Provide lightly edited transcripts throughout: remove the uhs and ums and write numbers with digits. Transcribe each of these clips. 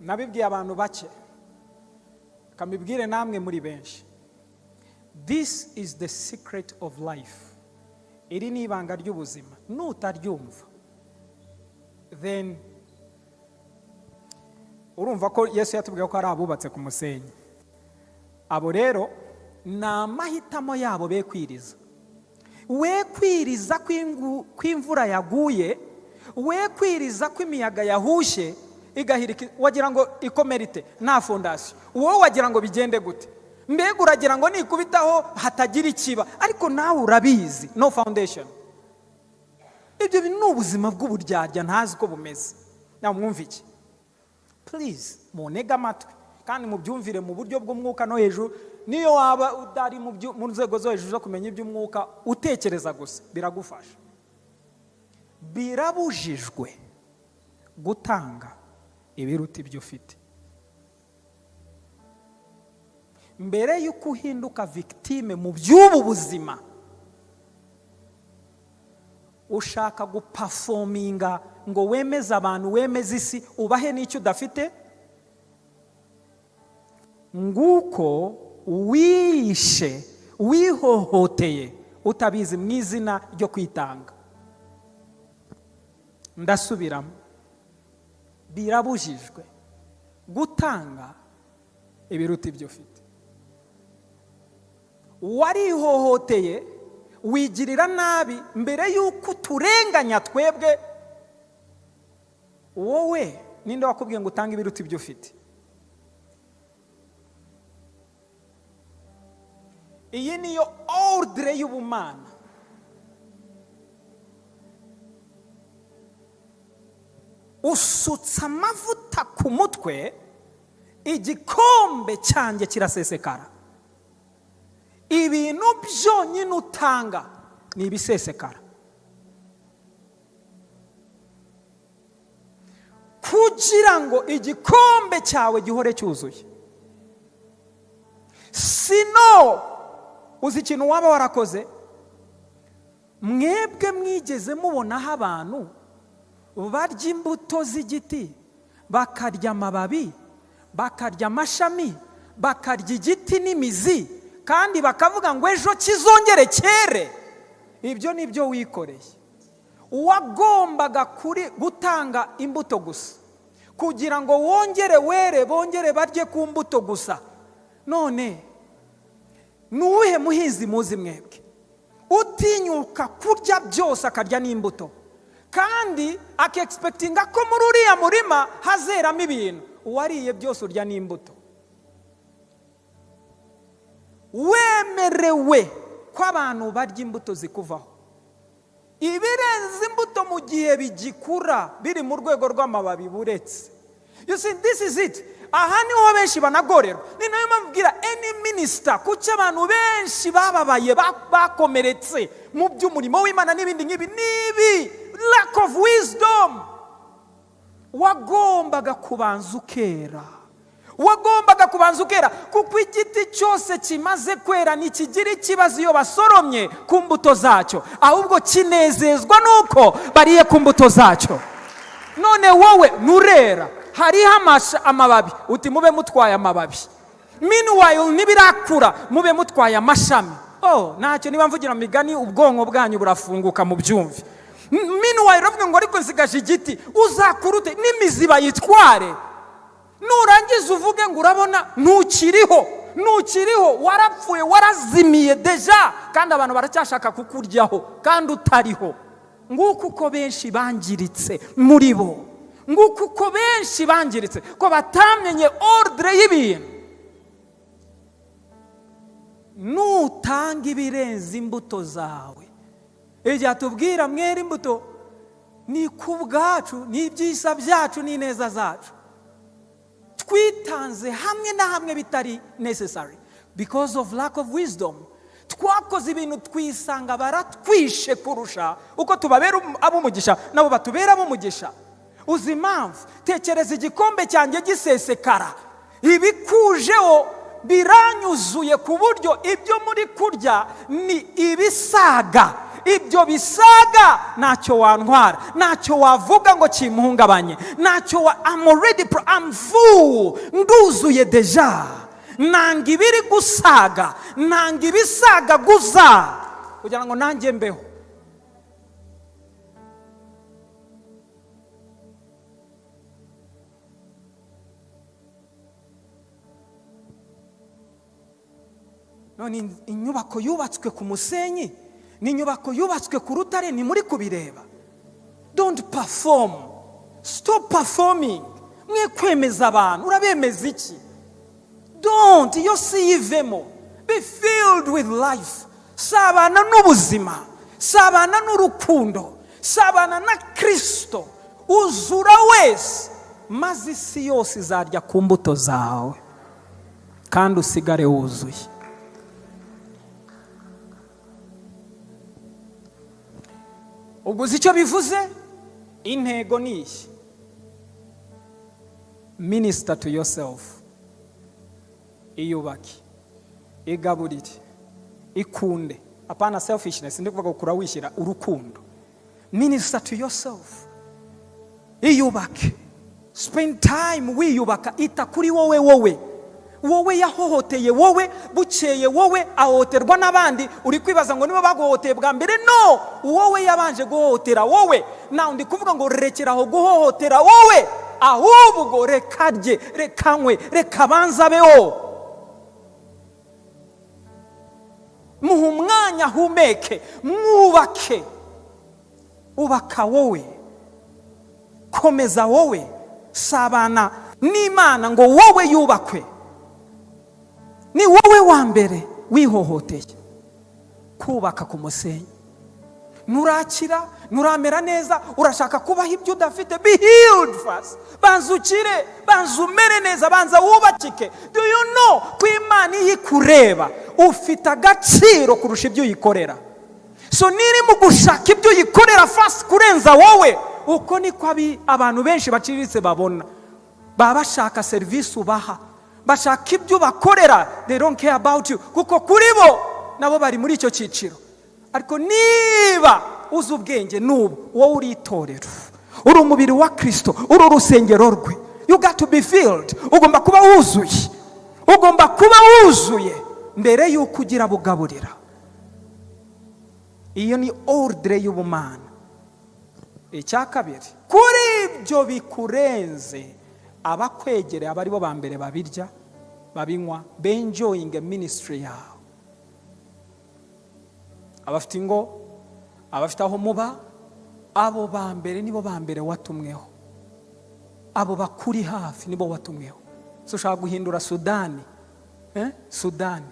Nabibwiye abantu bake, kamibwire namwe muri benshi. This is the secret of life. Iri ni ibanga ry'ubuzima. Nutaryumva, then urumva ko Yesu yatubwiye ko ari abubatse ku musenyi. Abo rero ni amahitamo yabo. Be kwiriza, we kwiriza ko imvura yaguye, we kwiriza ko imiyaga yahushye igahirika. Wagira ngo ikomere ite nta fondation? Wowe wagira ngo bigende gute? Mbega uragira ngo nikubitaho hatagira ikiba, ariko nawe urabizi, no foundation. Ibyo ni ubuzima bw'uburyarya, ntazi uko bumeze. Nawe mwumve iki, please, muntege amatwi kandi mubyumvire mu buryo bw'umwuka no hejuru. Niyo waba utari mu nzego zo hejuru zo kumenya iby'umwuka, utekereza gusa biragufasha. Birabujijwe gutanga ibiruta ibyo ufite. Mbere y'uko uhinduka victime mu by'ubu buzima, ushaka guperforminga ngo wemeze abantu, wemeze isi, ubahe n'icyo udafite. Nguko wishe, wihohoteye utabizi mu izina ryo kwitanga. Ndasubiramo: birabujijwe gutanga ibiruta ibyo ufite. Warihohoteye, wigirira nabi mbere y'uko uturenganya twebwe. Wowe ninde wakubwiye ngo utange ibiruta ibyo ufite? Iyi niyo ordre y'ubumana. Usutse amavuta ku mutwe, igikombe cyanjye kirasesekara. Ibintu byonyine utanga ni ibisesekara, kugira ngo igikombe cyawe gihore cyuzuye. Sino uzi ikintu waba warakoze? Mwebwe mwigeze mubonaho abantu barya imbuto z'igiti, bakarya amababi, bakarya amashami, bakarya igiti n'imizi, kandi bakavuga ngo ejo kizongere cyere? Ibyo ni byo wikoreye. Uwagombaga kuri gutanga imbuto gusa kugira ngo wongere were, bongere barye ku mbuto gusa. None ni uwuhe muhinzi muzi mwebwe utinyuka kurya byose, akarya n'imbuto, kandi akexpectinga ko muri uriya murima hazeramo ibintu? Uwariye byose, urya n'imbuto, wemerewe ko abantu barya imbuto zikuvaho. Ibirenze imbuto mu gihe bigikura biri mu rwego rw'amababi, buretse. You see, this is it. Aha niho benshi banagorerwa. Ni nayo mpamvu mbwira any minister, kuki abantu benshi bababaye, bakomeretse mu by'umurimo w'Imana n'ibindi nk'ibi n'ibi? Lack of wisdom. Wagombaga kubanza ukera, wagombaga kubanza ukera, kuko igiti cyose kimaze kwera ntikigira ikibazo iyo basoromye ku mbuto zacyo, ahubwo kinezezwa n'uko bariye ku mbuto zacyo. None wowe nturera, hariho amababi, uti mube mutwaye amababi. Meanwhile ntibirakura, mube mutwaye amashami. Oh, ntacyo, niba mvugira mu migani ubwonko bwanyu burafunguka mu byumve. Meanwhile uravuga ngo ariko nsigaje igiti. Uzakurute n'imizi bayitware, nurangiza uvuge ngo urabona ntukiriho. Ntukiriho, warapfuye, warazimiye déjà, kandi abantu baracyashaka kukuryaho kandi utariho. Nguko uko benshi bangiritse muri bo, nguko uko benshi bangiritse, ko batamenye ordre y'ibintu. Nutanga ibirenze imbuto zawe, igihe atubwira mwera imbuto, ni ku bwacu, ni ibyiza byacu n'ineza zacu. Twitanze hamwe na hamwe bitari necessary because of lack of wisdom. Twakoze ibintu twisanga baratwishe kurusha uko tubabera ab'umugisha, nabo batubera ab'umugisha. Uzi impamvu? Tekereza igikombe cyanjye gisesekara, ibikujeho biranyuzuye, ku buryo ibyo muri kurya ni ibisaga. Ibyo bisaga ntacyo wantwara, ntacyo wavuga ngo kimuhungabanye, ntacyo wa, I'm already I'm full, nduzuye déjà. Nanga ibiri gusaga, nanga ibisaga gusa kugira ngo nanjye mbeho. None inyubako yubatswe ku musenyi n'inyubako yubatswe ku rutare, ni muri kubireba. Don't perform, stop performing. Mwe kwemeza abantu, urabemeza iki? Don't, iyo si yivemo. Be filled with life. Sabana n'ubuzima, sabana n'urukundo, sabana na Kirisito, uzura wese, maze isi yose izarya ku mbuto zawe kandi usigare wuzuye. Ubwo uzi icyo bivuze? Intego ni iyi: minister to yourself, iyubake, igaburire, ikunde. Apana selfishness, ndi kuvuga kura wishyira urukundo. Minister to yourself, iyubake, spend time wiyubaka, ita kuri wowe. Wowe, wowe yahohoteye wowe, bukeye wowe ahohoterwa n'abandi. Uri kwibaza ngo niba baguhohoteye bwa mbere? No, wowe yabanje guhohotera wowe. Nawe ndi kuvuga ngo rekera aho guhohotera wowe, ahubwo reka rye, reka nywe, reka abanze abeho. Muha umwanya ahumeke, mwubake. Ubaka wowe, komeza wowe, sabana n'Imana ngo wowe yubakwe. Ni wowe wa mbere wihohoteye. Kubaka ku musenyi, nturakira, nturamera neza, urashaka kubaho ibyo udafite. Be healed first. Banza ukire, banza umere neza, banza wubakike. Do you know ko Imana iyo ikureba ufite agaciro kurusha ibyo uyikorera? So niri mu gushaka ibyo uyikorera first kurenza wowe. Uko niko abantu benshi baciriritse babona, baba bashaka serivisi ubaha, bashaka ibyo ubakorera. They don't care about you, kuko kuri bo nabo bari muri icyo cyiciro. Ariko niba uzi ubwenge n'ubu, wowe uri itorero, uri umubiri wa Kirisito, uri urusengero rwe, you got to be filled. Ugomba kuba wuzuye, ugomba kuba wuzuye mbere y'uko ugira bugaburira. Iyo ni ordre y'ubumana. Icya kabiri, kuri ibyo bikurenze, abakwegereye aba aribo ba mbere babirya, babinywa, benjoyinge ministry yawe. Abafite ingo, abafite aho muba, abo ba mbere nibo ba mbere watumweho. Abo bakuri hafi nibo watumweho. So ushaka guhindura Sudani, Sudani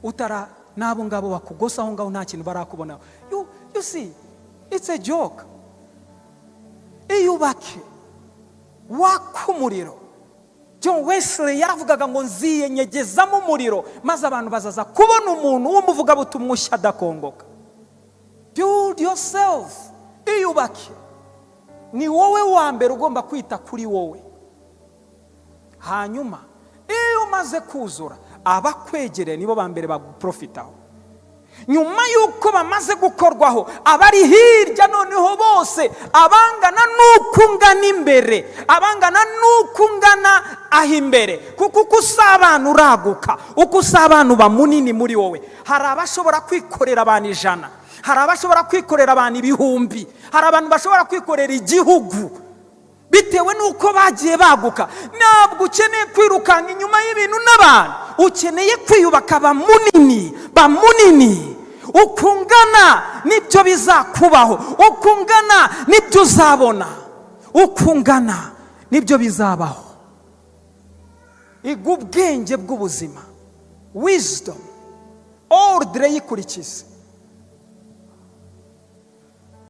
utara n'abo ngabo bakugosa aho ngaho, nta kintu barakubonaho. You see, it's a joke. Iyubake, waka umuriro. John Wesley yaravugaga ngo nziyenyegezamo umuriro, maze abantu bazaza kubona umuntu w'umuvugabutumwa ushya adakongoka. Build yourself, iyubake. Ni wowe wa mbere ugomba kwita kuri wowe. Hanyuma iyo umaze kuzura, abakwegereye nibo ba mbere baguprofitaho. Nyuma y'uko bamaze gukorwaho, abari hirya noneho bose, abangana n'uko ungana imbere, abangana n'uko ungana aho imbere, kuko uko usabana uraguka, uko usabana uba munini muri wowe. Hari abashobora kwikorera abantu 100, hari abashobora kwikorera abantu 1000, hari abantu bashobora kwikorera igihugu bitewe n'uko bagiye baguka. Ntabwo ukeneye kwirukanka inyuma y'ibintu n'abantu, ukeneye kwiyubaka, ba munini, ba munini. Uko ungana nibyo bizakubaho, uko ungana nibyo uzabona, uko ungana nibyo bizabaho. Iga ubwenge bw'ubuzima, wisdom, ordre yikurikize.